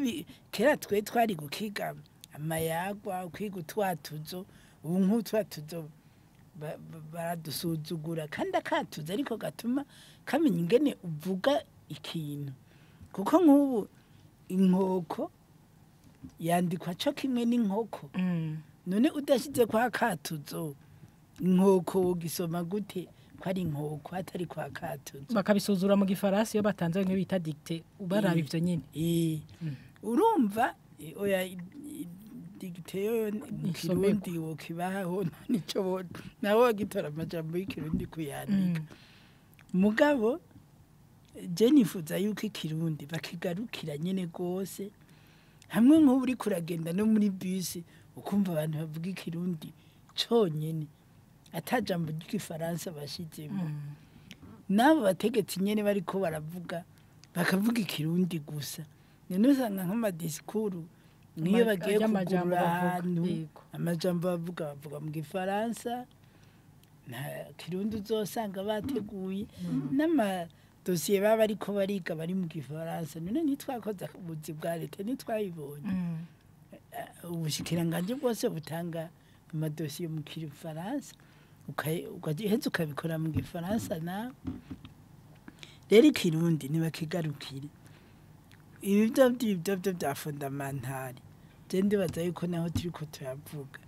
kera twe twari gukiga amayagwa, kwiga utwatuzo. Ubu nk'utwatuzo baradusuzugura, kandi akatuzo ariko gatuma kamenya ingene uvuga ikintu, kuko nk'ubu inkoko yandikwa co kimwe n'inkoko. None udashyize kwa katuzo, inkoko wogisoma gute ko ari inkoko atari kwa katuzo? Bakabisuzura mu gifaransa iyo batanze bimwe bita dictée, ubaraba ivyo nyene. Urumva, oya, dictée yo mu Isomerwa. Kirundi wokibaho nico nawe wagitora amajambo y'ikirundi kuyandika. Mugabo je nifuza yuko ikirundi bakigarukira nyene gose, hamwe nk'ubu uriko uragenda no muri bisi ukumva abantu bavuga ikirundi conyene, ata jambo ry'igifaransa bashizemo, n'abo bategetsi nyene bariko baravuga bakavuga ikirundi gusa. None usanga nk'amadisikuru nk'iyo bagiye Ry'amajambo kugura bavuga, ahantu, amajambo bavuga mu gifaransa, nta kirundi uzosanga bateguye, n'amadosiye baba bariko bariga bari mu gifaransa. None ntitwakoze ubuzi bwa leta? Ntitwabibonye? Ubushikiranganji bwose butanga amadosiye mu gifaransa, ugaheza ukabikora mu gifaransa nawe. Rero ikirundi ntibakigarukire. Ibi byo bya fondamentale, je ndibaza yuko naho turiko turavuga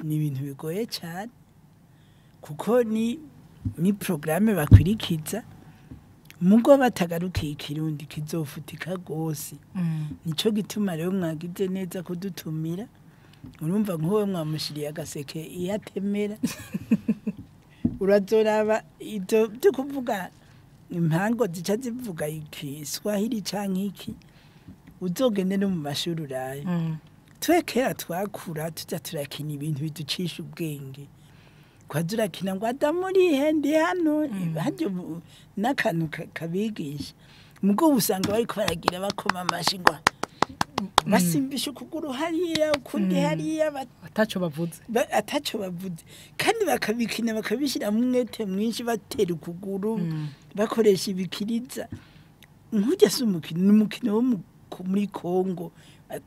ni ibintu bigoye cyane, kuko ni programme bakwirikiza, mugo batagarukiye ikirundi kizofutika rwose. Nico gituma rero mwagize neza kudutumira. Urumva nk'uwo mwamushiriye agaseke iyo atemera, urazoraba ibyo byo kuvuga impango zica zivuga ikiswahili canke iki, uzogende no mu mashuri uraye. Twe kera twakura tuja turakina ibintu biducisha ubwenge, kwaza urakina ngo adamu urihe, ndi hano. Harya ubu n'akantu kabigisha, mugo usanga bariko baragira bakoma amashi ngo basimbisha ukuguru hariya, ukundi hariya, Ataco bavuze. Ataco bavuze, kandi bakabikina bakabishyiramo umwete mwinshi, batera ukuguru, bakoresha ibikiriza. Nk'ujya si umukino, ni umukino wo muri Kongo,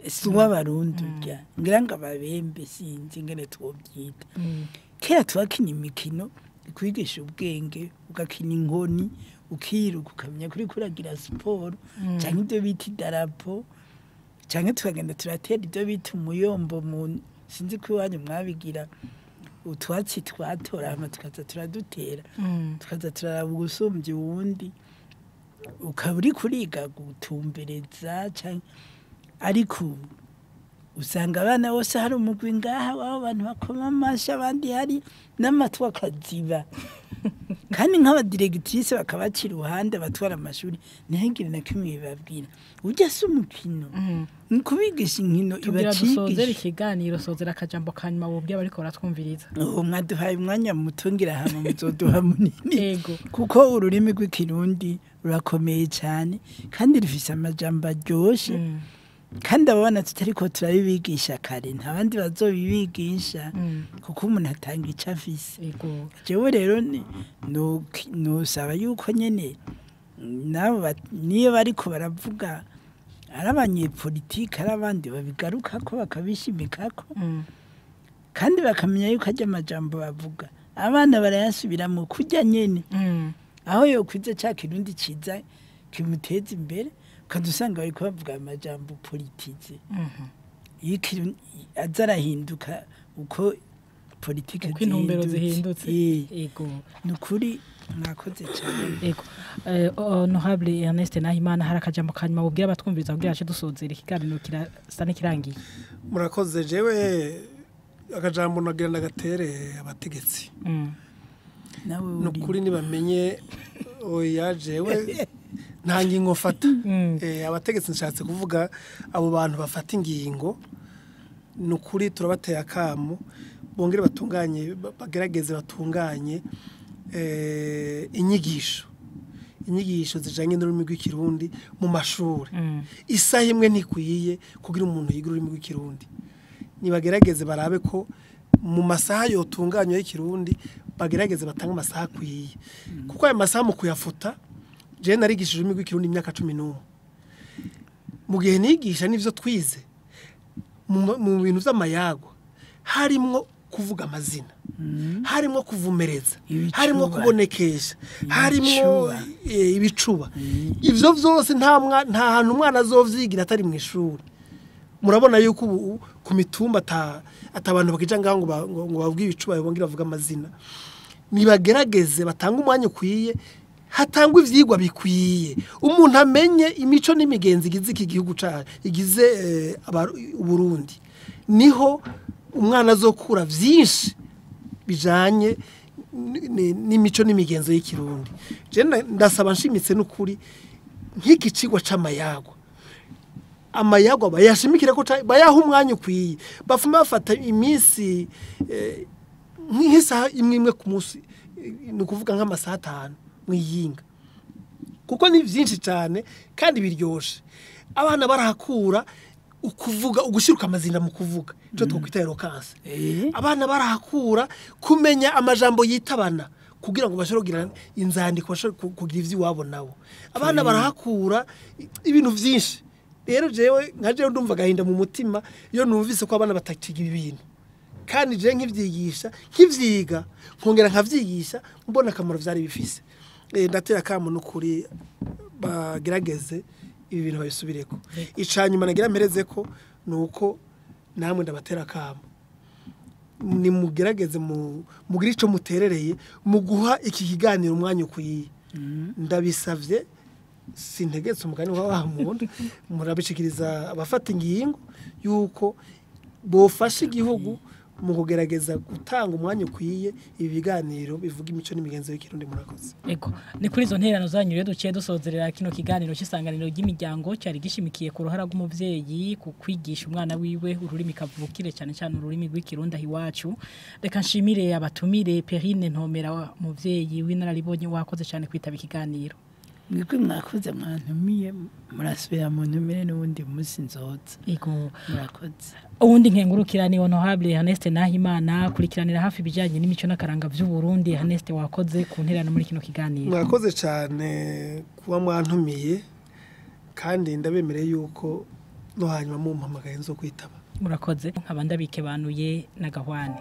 si uw'abarundi urya, ngira ngo ababembe, sinzi ingene twobyita. Kera twakina imikino ikwigisha ubwenge, ugakina inkoni, ukiruka, ukamenya kuri kuragira siporo, cyangwa ibyo bita idarapo, cyangwa tukagenda turatera ibyo bita umuyombo. Mu sinzi ko iwanyu mwabigira, utwatsi twatora hama tukaza turadutera, tukaza turaraba ugusumbya uwundi, ukaba uri kuriga gutumbereza canke. Ariko ubu usanga abana bose hari umugwi ngaha w'abo bantu bakoma amashi, abandi hari n'amatwi akaziba, kandi nk'abadiregitirise bakabaca iruhande, abatwara amashuri ntihagire na kimwe bibabwira. Urya si umukino, ni kubigisha inkino Tugira dusozere ibacigisha. ikiganiro, sozera akajambo kanyuma wobwiye abariko baratwumviriza. Ubu mwaduhaye umwanya muto, ngira hama muzoduha munini, kuko ururimi rw'ikirundi rurakomeye cyane kandi rufise amajambo aryoshe, kandi abo bana tutariko turabibigisha kare nta bandi bazobibigisha, kuko umuntu atanga ico afise. Jewe rero nosaba yuko nyene nabo niyo bariko baravuga, ari abanyepolitike, ari abandi, babigarukako bakabishimikako, kandi bakamenya yuko arya amajambo bavuga abana barayasubiramo kurya nyene, aho yokwiza ca kirundi ciza kimuteza imbere, ukaza usanga bariko bavuga amajambo politisé. Iyo aza arahinduka uko politike Uko intumbero zihindutse. Ni ukuri mwakoze cyane. Ego. Honorable Ernest Nahimana, hari akajambo kanyuma wobwira abatwumviriza kugira ace dusozera ikiganiro, kirasa n'ikirangiye. Murakoze. Jewe akajambo nagira nagatere abategetsi. Nawe Ni uri ukuri ntibamenye, oya, jewe nta ngingo mfata. Abategetsi nshatse kuvuga abo bantu bafata ingingo, ni ukuri turabateye akamo bongere batunganye, bagerageze batunganye inyigisho zijanye n'ururimi rw'ikirundi mu mashuri. Isaha imwe ntikwiye kugira umuntu yiga ururimi rw'ikirundi. Nibagerageze barabe ko mu masaha yotunganywa y'ikirundi bagerageze batanga amasaha akwiye, kuko ayo masaha mu kuyafuta, jewe narigishije ururimi rw'ikirundi imyaka 11. Mu gihe nigisha n'ivyo twize mu bintu vy'amayagwa, harimwo kuvuga amazina, harimwo kuvumereza, harimwo kubonekesha, harimwo ibicuba. Ivyo vyose nta hantu umwana azovyigira atari mu ishuri. Murabona yuko ubu ku mitumba atabantu bakija ngaho ngo bavuge ibicuba, bongera bavuga amazina. Nibagerageze batanga umwanya ukwiye, hatangwa ivyigwa bikwiye, umuntu amenye imico n'imigenzo igize iki gihugu cacu, igize Uburundi. Niho umwana azokura vyinshi bijanye n'imico n'imigenzo y'ikirundi. Je ndasaba nshimitse n'ukuri nk'iki cigwa c'amayagwa, amayagwa bayashimikire ko bayaha umwanya ukwiye, bafuma bafata iminsi nk'isaha imwe imwe ku munsi, ni ukuvuga nk'amasaha 5 mwiyinga, kuko ni vyinshi cyane kandi biryoshe. Abana barahakura ukuvuga, ugushiruka amazina mu kuvuga, ico twokwita eloquence. Abana barahakura kumenya amajambo yitabana kugira ngo bashobore kugira inzandiko, bashobore kugira ivy'iwabo nabo. Abana barahakura ibintu vyinshi. Rero jewe nka jewe ndumva agahinda mu mutima iyo numvise ko abana batakiga ibi bintu, kandi je nkivyigisha, nkivyiga, nkongera nkavyigisha, mbona akamaro vyari bifise. Ndatera kamo n'ukuri bagerageze ibi bintu babisubireko. Icanyuma nagira mpereze ko nuko namwe ndabatera kamo, ni mugerageze mugire ico muterereye mu guha iki kiganiro umwanya ukwiye. Ndabisavye, sintegetse umugani wa muntu, murabishikiriza abafata ingingo yuko bofasha igihugu mu kugerageza gutanga umwanya ukwiye ibi biganiro bivuga imico n'imigenzo y'ikirundi. Murakoze. Ego, ni kuri izo ntererano zanyu rero duciye dusozerera kino kiganiro cy'isanganiro ry'imiryango cyari gishimikiye ku ruhara rw'umuvyeyi ku kwigisha umwana wiwe ururimi kavukire, cyane cyane ururimi rw'ikirundi aho iwacu. Reka nshimire abatumire. Perrine Ntomera, muvyeyi w'inararibonye, wakoze cyane kwitaba ikiganiro. Mwebwe mwakoze mwantumiye, murasubira mu ntumire n'ubundi munsi nzoza. Ego, murakoze. Uwundi nkengurukira ni Honorable Ernest Nahimana, kurikiranira hafi ibijanye n'imico n'akaranga vy'u Burundi. Ernest, wakoze ku ntererano muri kino kiganiro. Mwakoze cyane kuba mwantumiye, kandi ndabemereye yuko no hanyuma mumpamagaye nzo kwitaba. Murakoze. Nkaba ndabikebanuye na Gahwane.